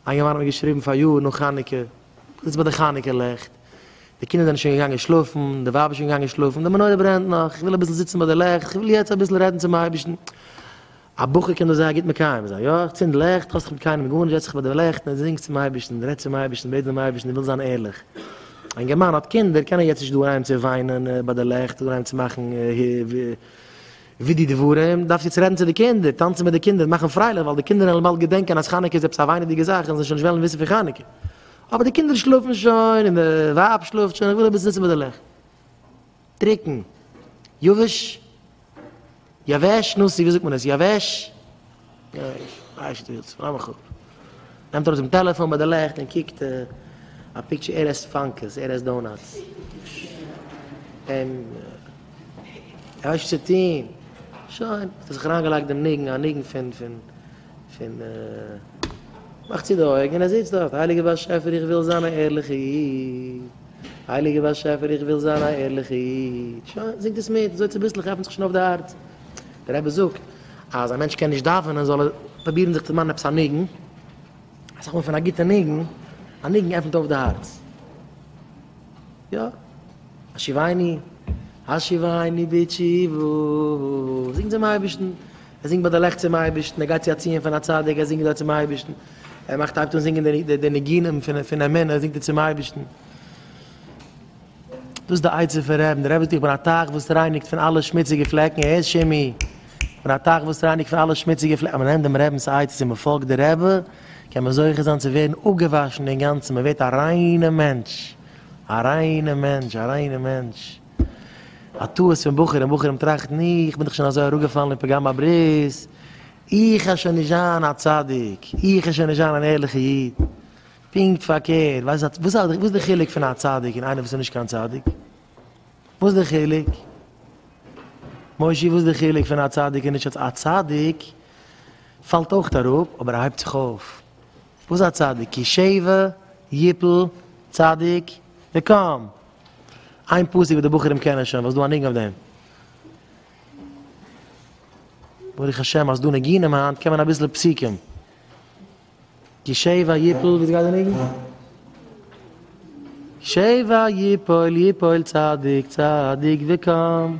א אינגערמאן האט מיר געשריבן פאריאר נאך חנוכה, איך זיץ ביי די חנוכה לעכט, די קינדער זענען שוין געגאנגען שלאפן, די ווייב איז שוין געגאנגען שלאפן, די מנורה ברענט נאך, איך וויל אביסל זיצן ביי די לעכט, איך וויל יעצט אביסל רעדן צום אייבערשטן. א בחור קען דאס זייער גוט מקיים זיין, יא, איך צינד לעכט, האסט זיך מיט קיינעם גארנישט, זעץ זיך ביי די לעכט און זינג צום אייבערשטן, רעד צום אייבערשטן, בעט דעם אייבערשטן, דו ווילסט זיין ערליך. א אינגערמאן האט קינדער, קען ער יעצט נישט דא אנהייבן צו וויינען ביי די לעכט, אנהייבן צו מאכן וידוי דברים, דארפסט יעצט רעדן צו די קינדער, טאנצן מיט די קינדער, מאכן פרייליך, ווייל די קינדער וועלן באלד געדענקען אז חנוכה איז עפעס א וויינעדיגע זאך און זיי שוין נישט וועלן וויסן פון חנוכה. אבער די קינדער שלאפן שוין און די ווייב שלאפט שוין, איך וויל אביסל זיצן ביי די לעכט. טרוקן. יבש. יבש, נשיא, ווי זאגט מען עס? יבש? יבש. נעמט ארויס דעם טעלעפאן ביי די לעכט און קוקט א picture, ער עסט פאנקעס, ער עסט donuts. און ער ווייסט נישט וואס צו טון. שוין, האט ער זיך אריינגעלייגט דעם ניגון, א ניגון פון פון פון מאכט צו די אויגן און ער זיצט דארט, הייליגער באשעפער איך וויל זיין א ערליכע איד, הייליגער באשעפער איך וויל זיין א ערליכע איד, שוין, זינגט עס מיט, אזוי צוביסלעך עפנט זיך שוין אויף די הארץ. דער רבי זאגט אז א מענטש קען נישט דאווענען זאל ער פרובירן זיך צו דערמאנען עפעס א ניגון, אסאך מאל פון א גוטע ניגון, א ניגון עפנט אויף די הארץ. יא, השיבנו, השיבנו בתשובה, זינג צום אייבערשטן, ער זינגט ביי די לעכט צום אייבערשטן, ער גייט צו א ציון פון א צדיק, ער זינגט דארט צום אייבערשטן, ער מאכט הייבט אן זינגען די ניגונים פון אמונה, זינגט ער צום אייבערשטן. דאס איז די עצה פון רבי'ן, דער רבי זאגט איך בין א טייך וואס רייניגט פון אלע שמוציגע פלעקן, הער שימי, איך בין א טייך וואס רייניגט פון אלע שמוציגע פלעקן, אז מען נעמט דעם רבינ'ס עצות און מען פאלגט די רבי, קען מען זוכה זיין צו ווערן אפגעוואשן אינגאנצן, מען ווערט א ריינע מענטש, א ריינע מענטש, א ריינע מענטש. א טעות פון בחורים, בחורים טראכטן, איך בין דאך שוין אזוי אראפגעפאלן אין פגם הברית, איך וועל שוין נישט זיין א צדיק, איך וועל שוין נישט זיין אן ערליכע איד. פונקט פארקערט, ווייסט וואס איז די חילוק פון א צדיק און איינער וואס איז נישט קיין צדיק? וואס איז די חילוק? מושי וואס איז די חילוק פון א צדיק און נישט א צדיק? פאלט אויך אראפ אבער ער הייבט זיך אויף. וואס איז א צדיק? כי שבע יפול צדיק וקם. איין פסוק וואס די בחורים קענען שוין, ווייל ס'דא א ניגון אויף דעם. ברוך השם אז ס'דא ניגונים היינט קען מען אביסל פסוקים. כי שבע יפול, ווי גייט די ניגון? שבע יפול יפול צדיק צדיק וקם.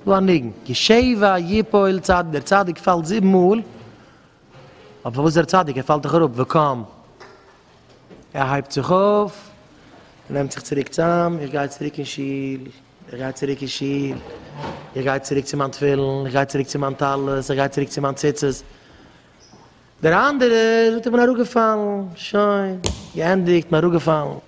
דא א ניגון, כי שבע יפול צדיק, דער צדיק פאלט זיבן מאל, אבער פארוואס איז ער צדיק? ער פאלט דאך אראפ, וקם. ער הייבט זיך אויף, ער נעמט זיך צוריק צאם, איך גיי צוריק אין שול, איך גיי צוריק אין שול, איך גיי צוריק צו מיין תפילין, איך גיי צוריק צו מיין טלית, איך גיי צוריק צו מיין ציצית. דער אנדערער זאגט איך בין אראפגעפאלן, שוין, געענדיגט, כ'בין אראפגעפאלן.